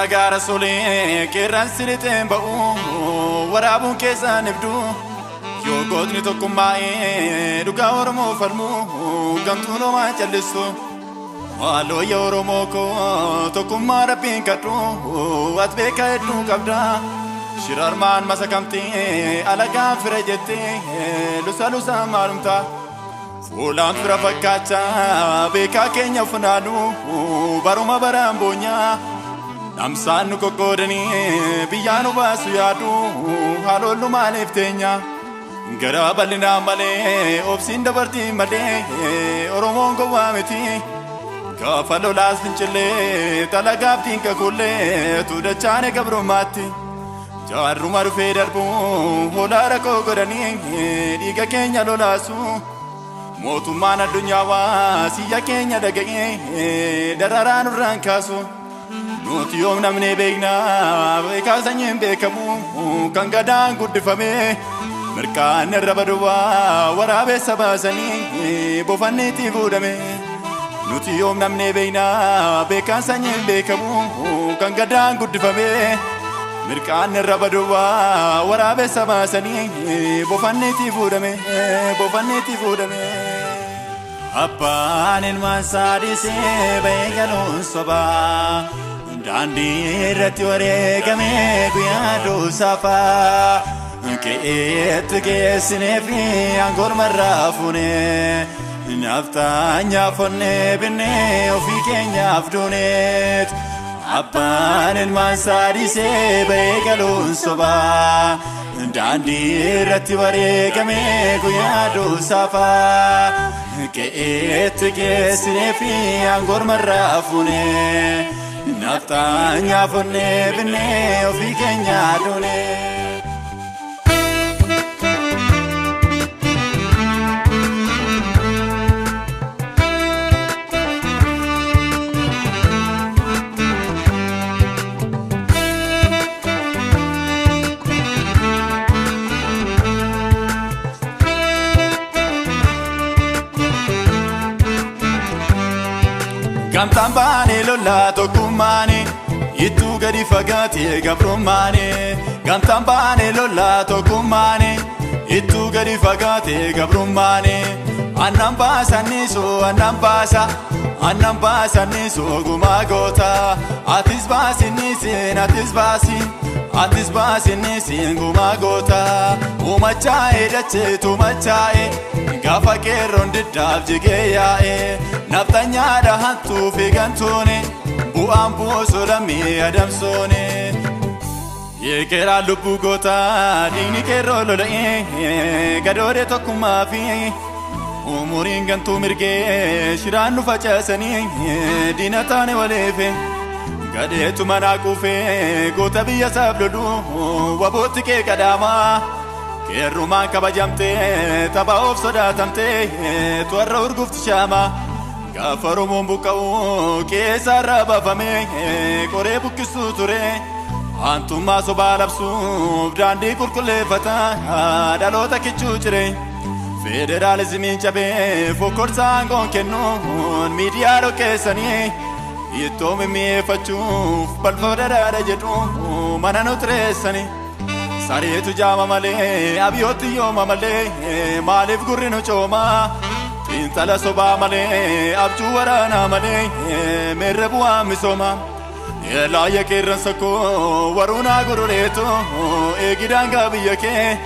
Bosona gaara solee qeerransi lixeen ba'u waraabuun keessaan ibdu yoo gootni tokkummaa'ee dhugaa Oromoo falmu gamtuun homaa callisu. Maaloo yaa Oromoo koo tokkummaa rabbiin kadhu ati beekaa hedduu qabda. Shirarmaan masakamtee alagaan fira jettee lusa lusa maalumta. Fuulaan fira fakkaachaa beekaa keenya funaanu baruma baraan boonyaa. Dhamsaan nu qoqqoodanii biyyaa nu baasu yaadu haaloollu maaliif teenya. Gara bal'inaan malee obsiin dabartiin malee Oromoon gowwaa miti. Gaafa lolaas fincillee talagaaf diinqa kullee tuudachaane gabrummaatti. Jaarruma dhufee darbu hoolaa rakkoo godhanii dhiiga keenya lolaasu. Mootummaan addunyaa waa siyya keenya dhaga'ee dararaa nurraan kaasu. Nuti yoom namni beekna beekaa sanyiin beekamu kan gadaan guddifame. Mirkaan irra baduwaa waraabessa baasanii bofanniitti fuudhame. Nuti yoom namni beekna beekaan sanyiin beekamu kan gadaan guddifame. Mirkaan irra baduwaa waraabessa baasanii bofanniitti fuudhame bofanniitti fuudhame. Abbaan ilmaan isaa dhiisee ba'ee galuun sobaa daandii irratti wareegame guyyaa duusafaa qe'eetti geessinee fi aangoormarraa fuunee naftaanyaa fonnee binnee ofii keenyaaf duuneet. Abbaan ilmaan isaa dhiisee ba'ee galuun sobaa daandii irratti wareegame guyyaa duusafaa qe'eetti geessinee fi aangoormarraa fuunee naftaanyaa fonnee binnee ofii keenyaa duunee. Gamtaan baanee lolaa tokkummaanii ittuu gadi fagaatee gabrummaanii. Gamtaan baanee lolaa tokkummaanii ittuu gadi fagaatee gabrummaanii. Annan baasa niisoo annan baasa annan baasa niisoo gumaa goota. Atis baasi niisiin atis baasi atis baasi niisiin gumaa goota. Uumachaa'ee dacheetu machaa'ee gaafa qeerroon diddaaf jigee yaa'ee. Naftanyaadha hantuu fi gantuuni bu'aan buusu lammii adamsuuni. Yeekeeraan lubbuu goota dhiigni qeerroo lola'ee gadoodee tokkummaa fi umuriin gantuu mirgee shiraan nu facaasanii diina taane waleefe. Gadeetu manaa quufee goota biyya isaaf lolu wabootti kee qadaamaa. Qeerrumaan kabajamtee tapha of sodaatamtee tuarra urgufti shaamaa. Gaafa Oromoon buqqa'u keessarraa baafame qoree buqqisuu ture. Aantummaa sobaa labsuuf daandii qulqulleeffata dhaloota kichuu cire. Federaalizimiin cabee fokkorsa aangoon kennuun miidiyaa dhoqqeessanii ittoo mimmi'eeffachuuf balfa daraara jedhu mana nu xireessanii. Sareetu jaama malee abiyootti yooma malee maaliif gurri nu coomaa? Xiinxala sobaa malee abjuu waraanaa malee meerre bu'aa misooma. Laayya qeerransa koo waruunaa godoleetu eegidaan gaa biyya kee.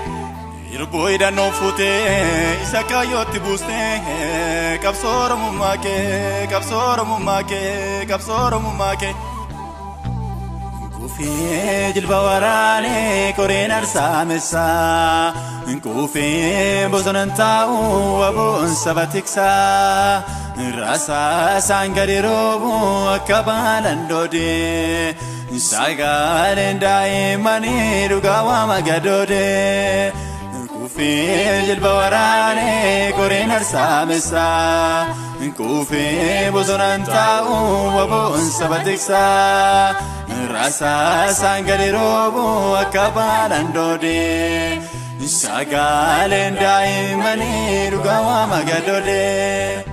Irboo hidhannoon fuutee isa kaayyootti buustee qabsoo Oromummaa kee qabsoo Oromummaa kee qabsoo Oromummaa kee. Kuufee jilba waraanee qoreen arsaamessaa kuufee bosonaan taa'u waboon saba tiksaa rasaasaan gadi roobu akka baalaan doodee sagaleen daa'immanii dhugaa waama gadoodee. Kuufee jilba waraanee qoreen arsaamessaa kuufee bosonaan taa'u waboon saba tiksaa rasaasaan gadi roobu akka baalaan doodee sagaleen daa'immanii dhugaa waama gadoodee.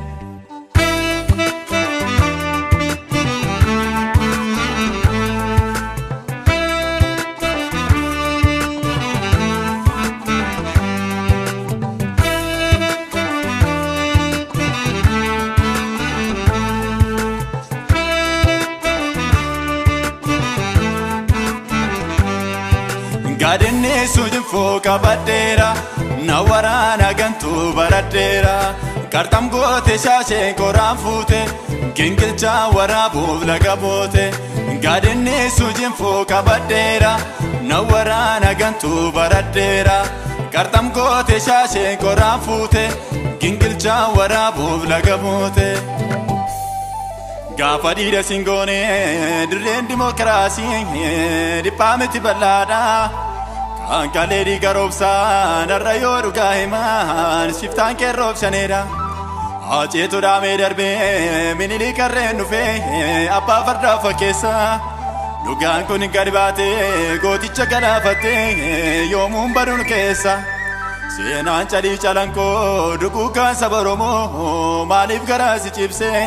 jinfoo qabadheera na waraana gantuu baradheera qarxam goote shaasheen koraan fuute gingilchaa waraabuuf laga boote gaadinnisu jinfoo qabadheera na waraana gantuu baradheera qarxam goote shaasheen koraan fuute gingilchaa waraabuuf laga boote. Gaafa dhiira singoone dirreen dimookiraasii dhiphaa miti bal'aadha. Kan kalee dhiiga roobsaan har'a yoo dhugaa himaan shiftaan qeerroof shaneedha. Haceetu dhaamee darbee minilii karreen dhufee abbaa fardaa fakkeessa. Dhugaan kun gadi baatee gooticha galaafattee yoomuun baduun keessa. Seenaan calii calankoo duguuggaan saba Oromoo maaliif garaa si cibsee?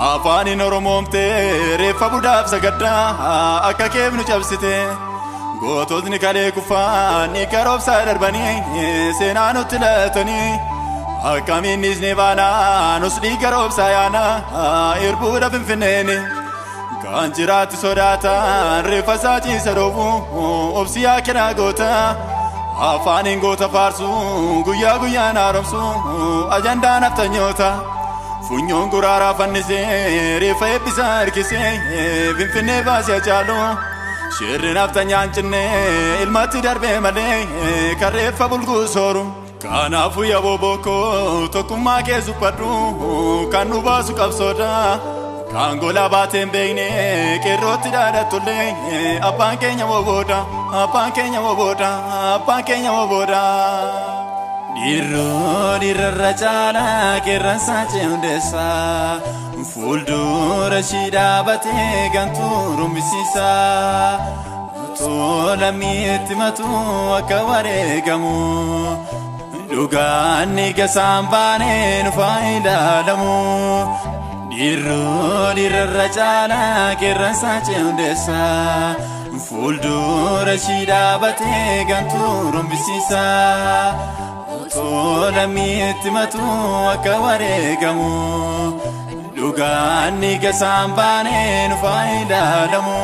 Afaaniin Oromoomtee reeffa budaaf sagaddaa akka keef nu cabsite. Goototni kalee kufaan ni karoobsaa darbanii seenaa nutti laatanii. Akkamiinis ni baanaa nus dhiiga roobsaa yaanaa irbuudha finfinneeni. Kan jiraatu sodaataan reeffa isaa ciisa dhoobu obsiyaa kenaa goota. Afaaniin goota faarsu guyyaa guyyaan haaromsu ajandaan haftanyoota. Funyoon guraaraa fannisee reeffa eebbisaa harkisee finfinnee baasee Hacaalu. Shirri naftanyaan cinnee ilmatti darbee malee kan reeffa bulguu sooru. Kanaafuu yaboo bokkoo tokkummaa kee suphadhu kan nu baasu qabsoodha. Kan gola baateen beekne qeerrootti dhaadattullee abbaan keenya wobooda abbaan keenya wobooda abbaan keenya wobooda. Dhiirroo dhiirarra caalaa qeerransa cimdeessa fuuldura ishii dhaabatee gantuu rumbisiisa. Tola miitti matu akka wareegamu dhugaan ni gasaan baanee nufaa ilaalamu. Dhiirroo dhiirarra caalaa qeerransa cimdeessa fuuldura ishii dhaabatee gantuu rumbisiisa. Tola miitti matu akka wareegamu dhugaan ni gasaan baanee nufaa ilaalamu.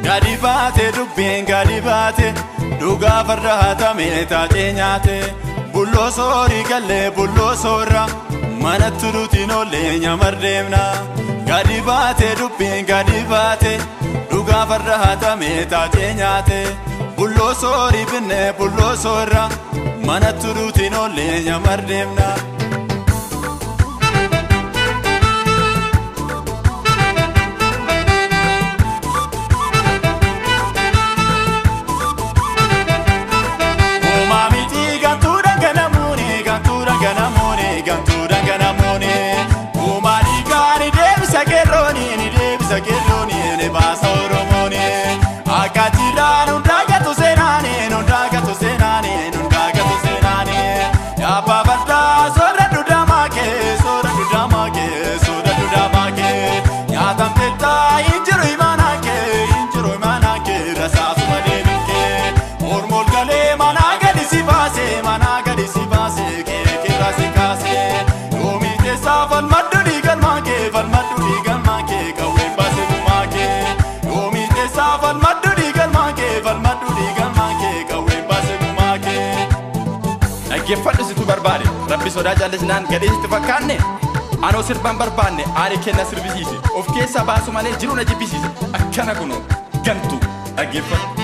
Gadi baate dubbiin gadi baate dhugaa farda hatame taacee nyaate bulloo soorii gallee bulloo soorra manatti duutiin oollee nyamar deemna. Gadi baate dubbiin gadi baate dhugaa farda hatame taacee nyaate bulloo soorii binne bulloo soorra manatti duutiin oollee nyamar deemna. Uumamiti gantuudhaan ganamuuni gantuudhaan ganamuuni gantuudhaan ganamuuni. Uumani gaani deebisa qeerrooni ni deebisa qeerrooni ni baasa Oromooni. Akka jiraan hundaa gatu seenaani hundaa gatu seenaani hundaa gatu seenaani. Yaabba fardaa soora duudhamaa kee soora duudhamaa kee soora duudhamaa kee. Nyaatamte taa injiru imaanaa kee injiru imaanaa kee rasaasuma deebiin kee. Mormol galee manaa gadi si baase manaa gadi si baase kee si kaase. Yoomi teessaa falmadhu dhiigalmaa kee falmadhu dhiigalmaa kee qawween baase gumaa kee. Yoomi teessaa falmadhu dhiigalmaa kee falmadhu dhiigalmaa kee qawween baase gumaa kee. Dhaggeeffadhu situ barbaade rabbi sodaa callisnaan gadhee sitti fakkaanne anoo sirbaan barbaanne aarii kenna sirbisiise of keessaa baasu malee jiru na jibbisiise akkana kunoo gantu dhaggeeffadhu.